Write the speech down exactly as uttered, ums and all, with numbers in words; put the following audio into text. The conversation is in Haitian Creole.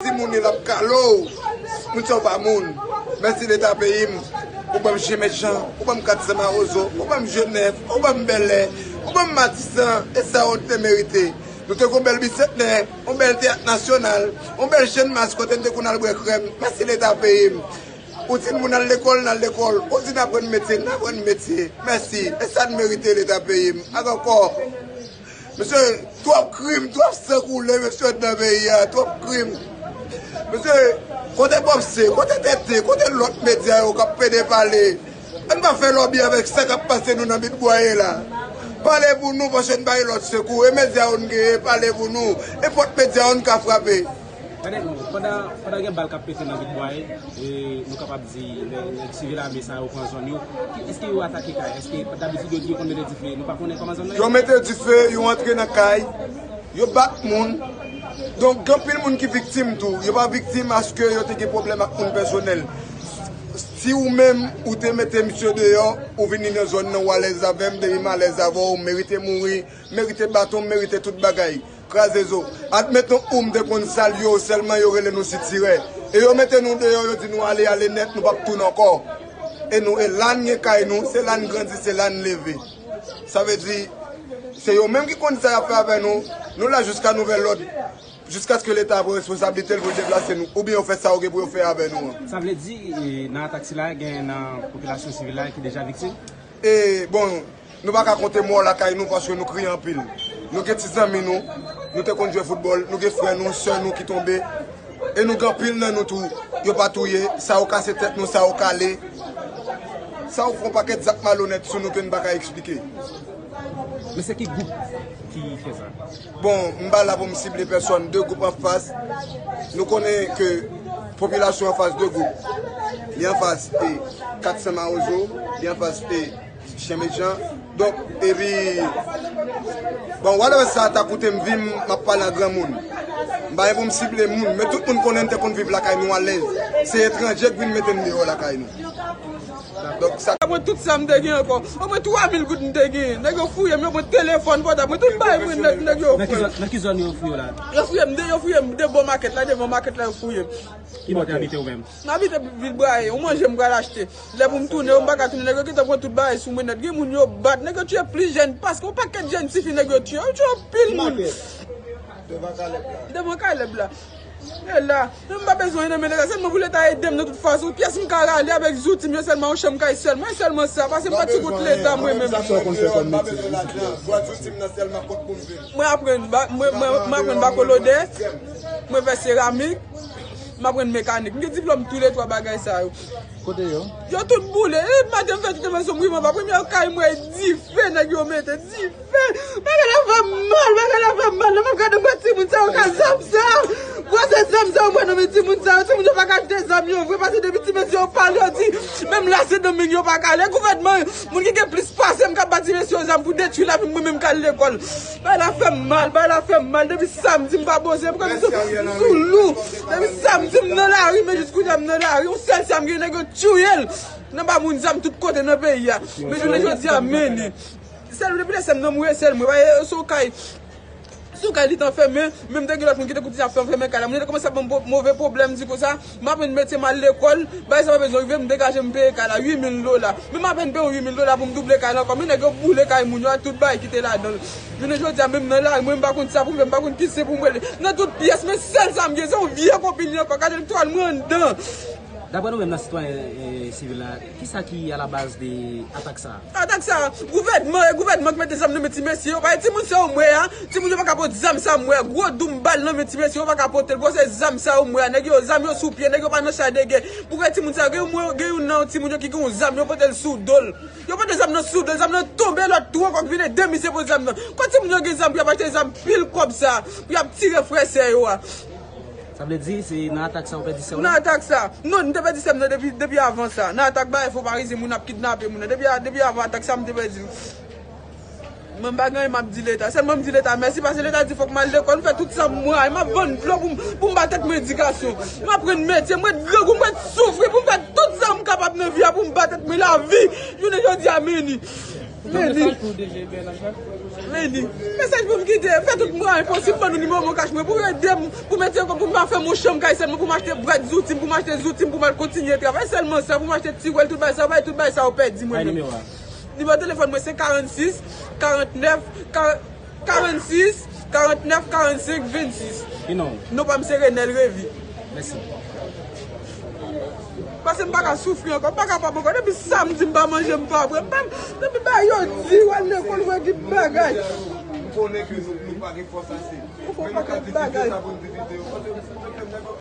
Timoun yo l ap kale w. Moun sa yo pa moun. Mèsi Leta peyi m. Ou ban m Jen Mechan, ou ban m Katsan Mawozo, ou ban m Jenèf, ou ban m Bèlè, ou ban m Matisan, e sa yo te merite. Nou te gen yon bèl bisentnè, yon bèl teyat nasyonal, yon bèl channmas kote n te konn al bwè krèm. Mèsi Leta peyi m. Ou di moun al lekòl, n al lekòl. Ou di n aprann metye, n aprann metye. Mèsi. E sa n merite Leta peyi m. Ak ankò, mesye, twòp krim, twòp san koule, mesye, nan peyi a. Twòp krim. Mesye, kote Bob C, kote T T, kote lòt medya yo k ap pede pale? Ann pa fè lòbi avèk sa k ap pase nou nan Bit Bwaye la. Pale pou nou, paske n pa gen lòt sekou. E medya yo n genyen, pale pou nou. E pòt medya yo n ka frape. Gade, pandan, pandan gen bal k ap pete nan Bit Bwaye, e nou kapab di, nèg, nèg sivil ame sa yo pran zòn yo. Ki, èske yo atake kay? Èske dabitid yo di yo konn mete dife? Nou pa konnen kòman zòn nan ye? Yo mete dife, yo antre nan kay, yo bat moun. Donk, gen anpil moun ki viktim tou. Yo pa viktim paske yo te gen pwoblèm ak moun pèsonèl. Si ou menm, ou te mete misye deyò, ou vini nan zòn nan, ou alèz avè m, depi m alèz avè w, ou merite mouri, merite baton, merite tout bagay. Kraze zo. Admeton ou m te konn salye w sèlman, yo rele nou sitirè. E yo mete nou deyò, yo di nou ale, ale nèt, nou p ap tounen ankò. E nou, e la n gen kay nou, se la n grandi, se la n leve. Sa vle di, se yo menm ki konn sa y ap fè avè nou. Nou la jiska nouvèl lòd. Jiskaske Leta pran responsablite l pou l deplase nou, oubyen yo fè sa yo gen pou yo fè avè nou an. Sa vle di, e, nan atak sila, gen nan popilasyon sivil la ki deja viktim? E, bon, nou pa ka konte mò lakay nou paske nou kriye anpil. Nou gen ti zanmi nou, nou te konn jwe foutbòl, nou gen frè nou, sè nou ki tonbe. E nou gen anpil nan nou tou, yo pa touye, sa yo kase tèt nou, sa yo kale. Sa yo fè yon pakèt zak malonèt sou nou ke n pa ka eksplike. Men se ki gwoup ki fè sa? Bon, m pa la pou m sible pèsòn. De gwoup anfas. Nou konnen ke popilasyon anfas de gwoup. Li anfas e Katsan Mawozo, li anfas e Chen Mechan. Donk, epi, bon, whatever sa ta koute m vi m, m ap pale an granmoun. M pa gen pou m sible moun, men tout moun konnen n te konn viv lakay nou alèz. Se etranje k vin mete n deyò lakay nou. Donk, sa. Mwen tout sa m te gen ankò. Omwen twa mil goud m te gen. Nèg yo fouye m, yo pran telefòn, pòtab mwen, tout bagay mwen, nèg, nèg yo fouye m. Nan ki zòn yo fouye w la? Yo fouye m de, yo fouye m de bò makèt la, devan makèt la, yo fouye m. Ki bò w te abite ou menm? M abite Vilbraye, yon manje m pral achte. Lè pou m tounen, m pa ka tounen, nèg yo gentan pran tout bagay sou mwen nèt. Gen moun yo bat, nèg yo tiye plis jèn, paske yon pakèt jèn tifi nèg yo tiye, yo tiye anpil moun. Devan Kalèb la. Devan Kalèb la. E la, m pa bezwen nan men Leta, sèlman pou Leta ede m nan tout fason. Pyès m ka rale avèk zouti m yo, sèlman yon chanm kay sèlman, e sèlman sa, paske m pa ti kout Leta mwen menm. Sa w konn fè kòm metye? Mwen aprann ba-, mwen, mwen, mwen aprann bakolodè, mwen fè seramik, m aprann mekanik. M gen diplòm toulètwa bagay sa yo. Kote yo? Yo tout boule. E maten m fè tout enfòmasyon m rive anba. Premye kay m wè dife nèg yo mete. Dife. Bagay la fè m mal. Bagay la fè m mal. Lè m ap gade m wè timoun sa yo ka zam sa. Gwosè zam sa yo pran nan men timoun sa yo. Timoun yo pa ka achte zam yo vre. Paske depi ti mesye yo pale yo di, menm lase nan men yo pa ka ale. Gouvènman, moun ki gen plis pase m k ap ba ti mesye yo zam pou detwi lavi m, mwen menm k al lekòl. Bagay la fè m mal. Bagay la fè m mal. Depi samdi m pa poze. Pou kòm m sou lou. Depi samdi m nan lari, men jis kounye a m nan lari. Yon sèl sa m gen, nèg yo tiye l. Nan ba moun zam tout kote nan peyi a. Men jounen jodi a, men li. Sèl depi lè sè m nan mouri, sèl mwen. Paske sou kay, sou kay li t anfèmen, men m te gen lòt moun ki te koute ap fè anfèmen kay la. Moun yo te kòmanse ap ban m po-, move pwoblèm, di konsa, m aprann metye, m al lekòl, bagay sa pa bezwen rive, m degaje m peye kay la, uit mil dola. Men m apèn peye yon uit mil dola pou m double kay la ankò. Men nèg yo boule kay moun yo ak tout bagay ki te ladan l. Jounen jodi a, menm nan lari, mwen m pa konn sa pou m fè, m pa konn kise pou m rele. Nan tout pyès, men sèl sa m gen, se yon vye konpil li ankò, gade l twal mwen anndan. Daprè nou menm nan sitwayen, e, sivil la, kisa ki alabaz de atak sa a? Atak sa a, gouvènman, e gouvènman ki mete zam nan men ti mesye yo. Paske timoun sa yo m wè a, timoun yo pa ka pote zam sa m wè a. Gwo doum bal nan men ti mesye yo pa ka pote l. Gwosè zam sa yo m wè a. Nèg yo, zam yo sou pye, nèg yo pa nan cha de gè. Pou wè timoun sa yo, gen yon, gen youn nan timoun yo ki gen yon zam, yo pote l sou do l. Yo pote zam nan sou do l, zam nan tonbe, lòt tou ankò ki vin ede misye pote zam nan. Kote timoun yo gen zam pou y ap achte zam pil kòb sa, pou y ap tire frè sè yo a? Sa vle di, se nan atak sa ou pèdi sè w la? Nan atak sa. Non, m te pèdi sè m nan depi, depi avan sa. Nan atak bagay fo parizyen, moun ap kidnape moun nan. Depi a, depi avan atak sa, m te pèdi l. Mwen m pa gen anyen m ap di Leta. Sèlman m di Leta mèsi, paske Leta di fòk m al lekòl, m fè tout sa m mwen. M ap vann dlo pou m, pou m ba tèt mwen edikasyon. M aprann metye, m ret grangou, m ret soufri pou m fè tout sa m kapab nan vi a, pou m ba tèt mwen lavi. Jounen jodi a, men li. Leni. Leni. Mesaj pou m kite. Fè tout mwayen posib ban nou nimewo Mon Cash mwen pou ede m, pou mete yon kòb pou m pa fèmen yon chanm kay sèlman, pou m achte brèd zouti m, pou m achte zouti m, pou m al kontinye travay sèlman sa, pou m achte ti wèl, tout bagay sa, bay tout bagay sa yo pèdi mwen menm. Nimewo telefòn mwen se karannsis, karannèf, karannsis, karannèf, karannsenk, vennsis. Non pa m se Renel Revy. Mèsi. Paske m pa ka soufri ankò, m pa kapab ankò. Depi samdi m pa manje, m pa bwè. M pa, depi bagay yo di, w al lekòl, w al gen bagay. M konnen ke nou, nou pa gen fòs ase. Ou fè yon pakèt bagay.